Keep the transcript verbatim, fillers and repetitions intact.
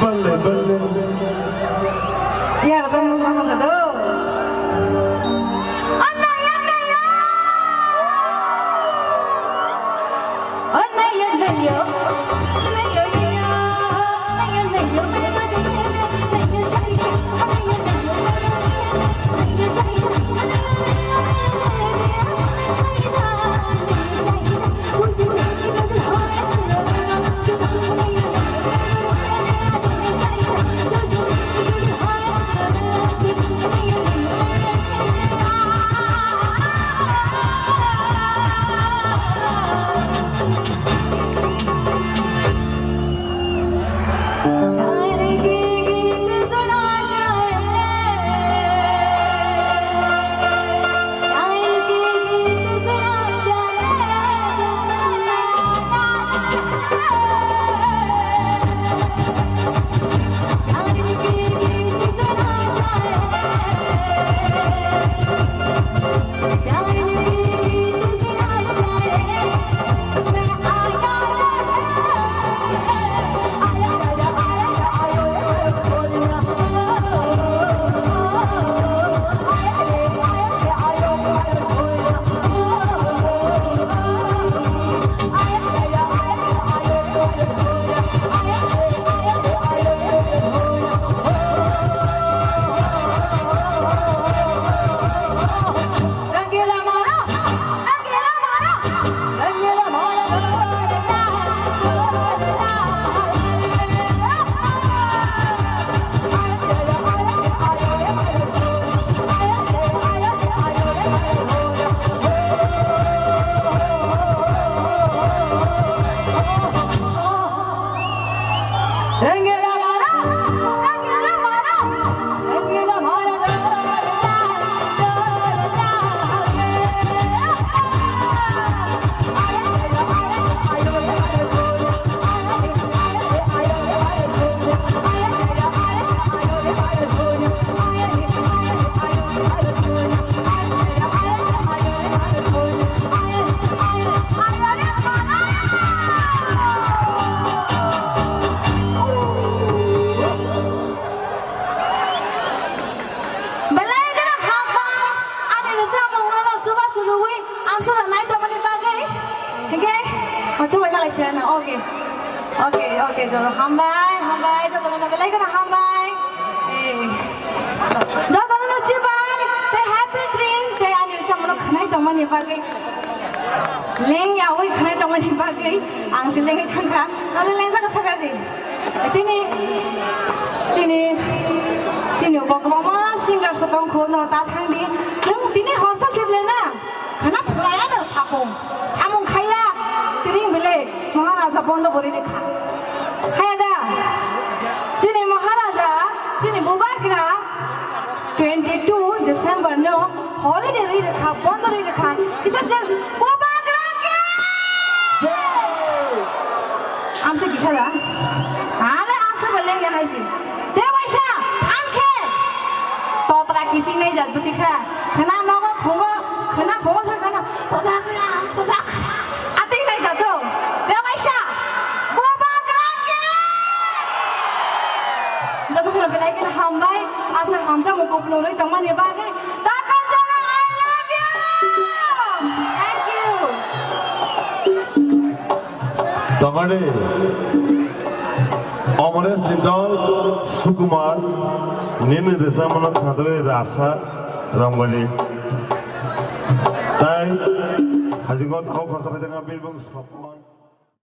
Balle, balle. Iya, rasa musa musa do. Anaya, anaya. Anaya, anaya. Anaya, anaya. Anaya, anaya. Belai kheno hambai, ani rwchapmung no chubachu rwui ang swkang nai tongmani bagwi. Hinkhe, o chubai jalai se na, okay. Okay, okay, joto hambai, hambai, joto no belai kheno hambai. Eh. Joto no chubai, tei happy dream, tei ani rwchapmung no khwnai tongmani bagwi. Leng yaui khwnai tongmani bagwi ang se lengwi thangkha. Ano lengjak sakha di. Chini, chini, chini bo kwbangma singer se tongkho, no ta thang di. Chwng tini horsa se le na. Khwna thwlai ano sapung. Samung khaiya. Tini bile Maharaja bondo bori rekha. Haya da. Chini Maharaja, chini Bubagra. Twenty two December no holiday rwi rwkha, bondo rwi rwkha. Kisa jeng Bubagra ki! Amse kisa da? Ale amse bole ya hai si. Te waisa, thang khe. Totra kiching nai jat buchi kha. Khwna nogo phungo, khwna phungo sa khwna. Bubagra, Bubagra. Atwi nai jato. Te waisa. Bubagra ki! Joto kheno belai kheno hambai. Aswk hamjakmung kupulung rwi tongmani bagwi. Takarjana, I love you. Thank you. Tongmani Amaresh ni dol Sukumar nini rwchapmano khadwi rasa rongmani. Tai hajingo thau khorsa bai tongma Birbung Sopon.